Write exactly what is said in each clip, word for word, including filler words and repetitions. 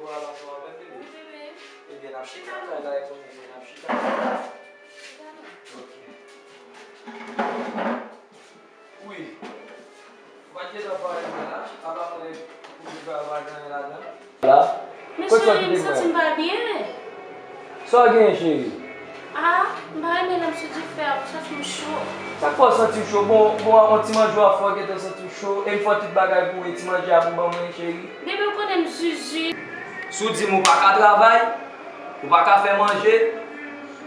Ou al ansanm avè m, bebe? Wi, bebe. Ebyen, n ap chita lakay la, e konnen, n ap chita. Ok. Wi. Ou pa t gentan pale mwen la, apa mwen pou viv a pa gen anyen ladan. La? Men cheri, m santi m pa byen. Sa w genyen, cheri? Ah, m pa renmen lè m sou dife a, m santi m cho. Sa k fè w santi w cho? Bon, bon, yon ti manje w ap fè w gentan santi w cho, e m fè tout bagay pou ou, e ti manje a pou ban mwen, cheri? Bebe, ou konnen m zuzu. Si w di m ou pa ka travay, ou pa ka fè manje,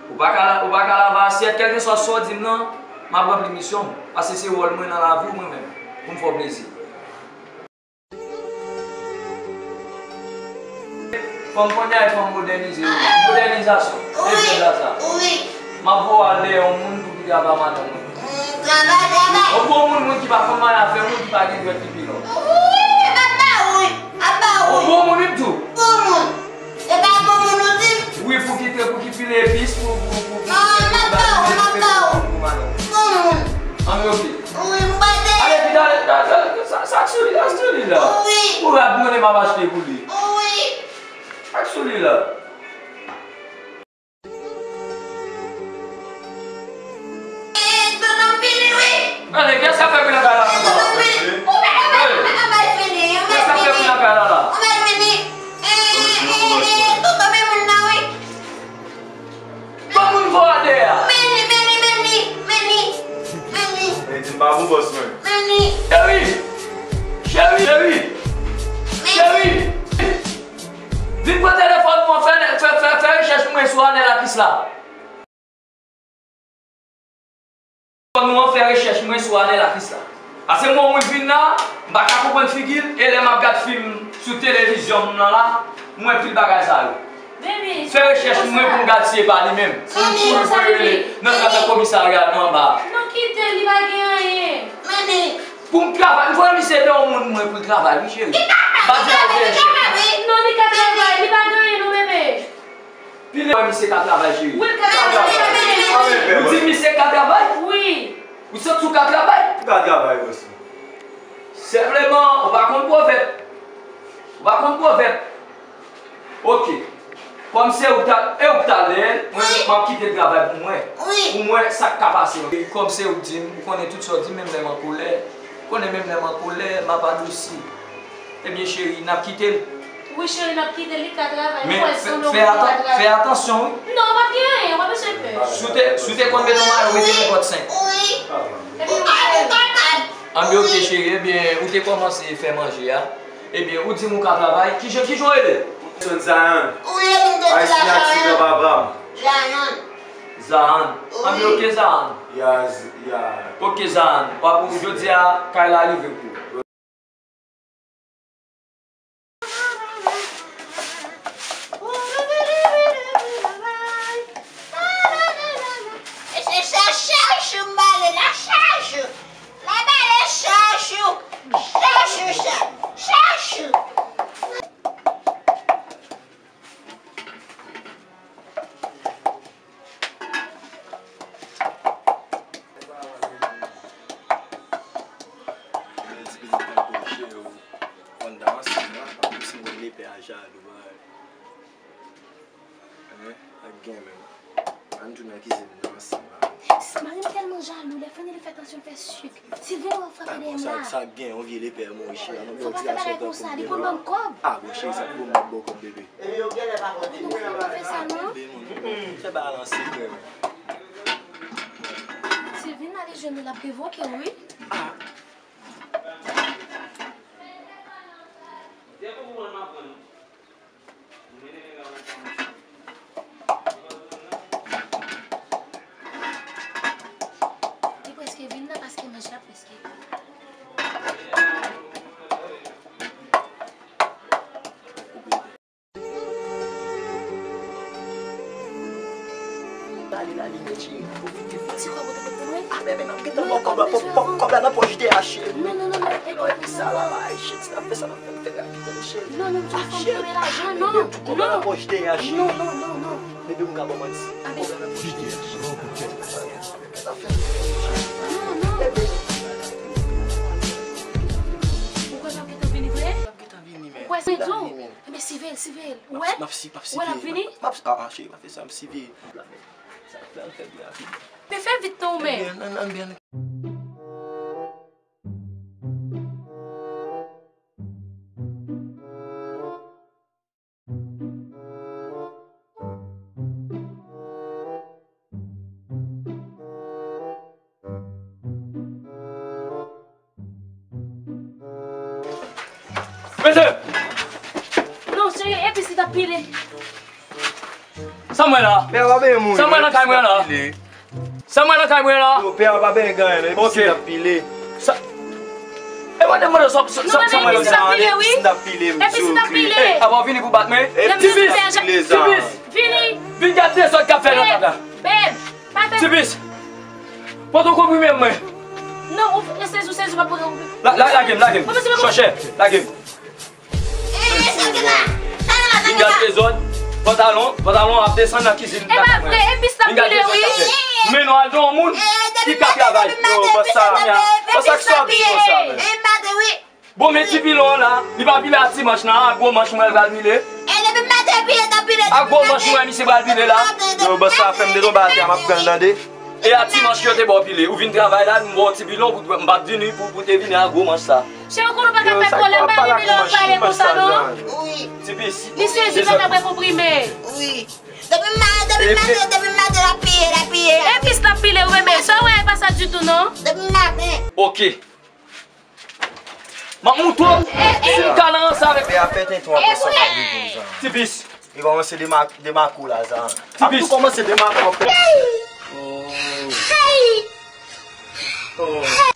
ou pa ka, ou pa ka lave asyèt, kèlkeswa sa w di m nan, m ap ranpli misyon m. Paske se wòl mwen nan lavi w, mwen menm, pou m fè w plezi. Fanm kounye a e fanm modènize yo. Modènizasyon. Wi, wi. M ap voye w al dèyè yon moun pou ki travay madanm mwen. Mm, travay, travay. Yon bon moun, moun ki pa konn manyen afè moun, ki pa gen dwèt, ki pi long. Wi, wi, wi, wi. Yon bon moun, wi, m tou. Bon moun. E pa bon moun ou di m? Wi, pou ki te, pou ki pile epis, pou, pou, pou, pou, non, pou, m ap ba ou, m ap ba ou. Pou madanm. Bon moun. An, ok. Wi, m pa te. Ale, vit, ale, ale, ale, sa, sa k sou li la, sa k sou li la. Wi. Pou rad mwen, m ap achte pou li. Wi. Sa k sou li la. Eh, tonton m vini, wi. Ale, kiyès k ap fè kou nan kay la? Eh, tonton m vini. Ou mèt, ou mèt, ou mèt, ou mèt vini, ou mèt vini. Kiyès k ap fè kou nan kay la, la? Ou mèt vini. Eh, eh, eh, tonton men moun nan, wi. Ban moun vo a dèyè a. Men li, men li, men li, men li, men li. Men li di m pa bon bòs mwen. Men li. Cheri! Cheri! Cheri! Cheri! Vin pran telefòn mwen, fè, fè, fè, fè rechèch pou mwen sou Anèl ak Isla. Nou an fè rechèch mwen sou Anèl ak Isla. Paske mwen, mwen vin la, m pa ka konprann figi l, e lè m ap gad fim sou televizyon m nan la, m wè pil bagay sa yo. Fè rechèch mwen pou m gad si e pa li menm. Pou m kouri pou yo rele nan, nan, nan komisarya nan anba. Non, kite l, li pa gen anyen. Pou m travay, m voye misye de yon moun mwen pou l travay, wi, cheri. M pa di l al fè rechèch. Non, li ka travay, li pa gen anyen non, bebe. Pile wè misye ka travay, cheri. Wi, l ka travay. Ou di misye ka travay? Wi. Ou santi w ka travay? Ou ka travay, bòs mwen. Senpleman, ou pa konn pwovèb. Ou pa konn pwovèb. Ok. Kòm se ou k ta, e ou k t al dèyè l, mwen, m ap kite l travay pou mwen. Wi. Pou mwen, sa k ka pase. Kòm se ou k di m, ou konnen tout sa w di m, menm lè m an kolè. Ou konnen menm lè m an kolè, m ap adousi. Ebyen, cheri, n ap kite l. Wi, cheri, n ap kite l, li ka travay. Men fè, fè atan-, fè atansyon, wi. Non, pa gen anyen, pa bezwen pè. Si w te, si w te konn mete yon mayo, mete nenpòt senk. Wi. Epi ou ka kapab. Anben, ok, cheri, ebyen, ou te kòmanse fè manje a. Ebyen, ou di m ou ka travay. Kijan, kijan w rele? Mwen se Zayan. Wi, mwen se Zayan. Zayan. Zayan. Anben, ok, Zayan. Ya, ya. Ok, Zayan. W ap, jodi a, kay la live pou ou. E se sa chachou m bale la, chachou. La bale chachou. Chachou sa. Chachou. Mwen di pitit mwen pou cheri w konn nan ansanm la, pa konn si mwen lepè a jalou, bòy. Hein? Ak gen menm. Ann tounen kizin nan ansanm la. Mari m tèlman jalou, lè fè li fè tansyon, l fè sik. Sylvain, w ap frape dèyè m la. Sa k gen, yon vye lepè mouri, cheri. Fò pa fè bagay konsa, li konn ban m kòb. Ah, bon, cheri, sa k bon, m ap ba w kòb, bebe. Epi yo genlè pa konn fè sa, non? Bebe, moun, fè bagay la an sekrè, men. Sylvain ale jwenn ou, l ap revoke w, wi. Ah. Li prèske vin la paske manje a prèske. Lale, lale, men cheri. Pwofite, pwofite. Ti kòb ou te pot pou mwen? Ah, bebe, n ap gentan ba w kòb la, pòp, pòp, kòb la nan pòch de a, cheri. Non, non, non, non. E kòb sa la, ay, shit, n ap fè sa, n ap fè, fè rapid, cheri. Non, non, non, non. Bebe, m di kòb la nan pòch de a, cheri. Non, non, non, non. Bebe, m ka ba w manti. Kòb la nan pòch de a, cheri. N ap fè sa, cheri. Non, non. Bebe. Ou kwè l ap gentan vini vre? L ap gentan vini, men. Kwè se di w. Ebyen, siveye l, siveye l. Ou wè? M ap si, m ap siveye. Ou wè l ap vini? M ap, ah, ah, cheri, pa fè sa, m siveye. Sa, sa, sa, fè byen rapid. Men fè vit non, men. Ebyen, ann, ann byen. Mesye! Non, cheri, epi si t ap pile. Sa m wè la? Pè a pa benyen mouri. Sa m wè nan kay mwen la? Sa m wè nan kay mwen la? Yo, pè a pa benyen gen anyen, non. Epi si t ap pile. Sa. E mwen te mande sa, sa, sa, sa m wè nan kay mwen la? Epi si t ap pile, wi. Epi si t ap pile. Ey, apa w vini pou bat mwen? Tipis! Tipis! Vini! Vin gad dezòd k ap fè nan tab la. Beb! Beb! Pa fè. Tipis! Pran ton konprime mwen. Non, ou sezi, ou sezi, ou pa pran konprime. La, la, lage m, lage m. Chòchè, lage m. Vin gad dezòd. Pantalon, pantalon ap desann nan kizin. E pa vre, epi sa pile, wi. Men nou al don moun ki ka travay. Yo, bòs sa, bòs sa ki sa ap di konsa, men. Bon, men ti pilon an la, li pa pile a ti manch nan, a gwo manch mwen l pral pile. A gwo manch mwen misye pral pile la. Yo, bòs sa fè m de tonbe atè a, m ap pran l tande. E a ti manch yo te ba w pile. Ou vin travay la, m ba w ti pilon pou m pa t vini pou, pou te vini a gwo manch sa. Cheri, ou konnen ou pa ka fè pwoblèm, pa vin lè w pale konsa non. Tipis. Li sezi, pa ka pran konprime. Wi. Depi maten, depi maten, depi maten, l ap pile, l ap pile. Epi l ap pile, wi, men sa w wè, e pa sa ditou non. Depi maten. Ok. M ap moutre w si m ka nan ranse avèk. Pè a fè tenten w ap pran sa m ap rive, Zan. Tipis. Li kòmanse dema-, demakou la, Zan. Tipis. Ap tou kòmanse demakou, pè. Oh. Oh.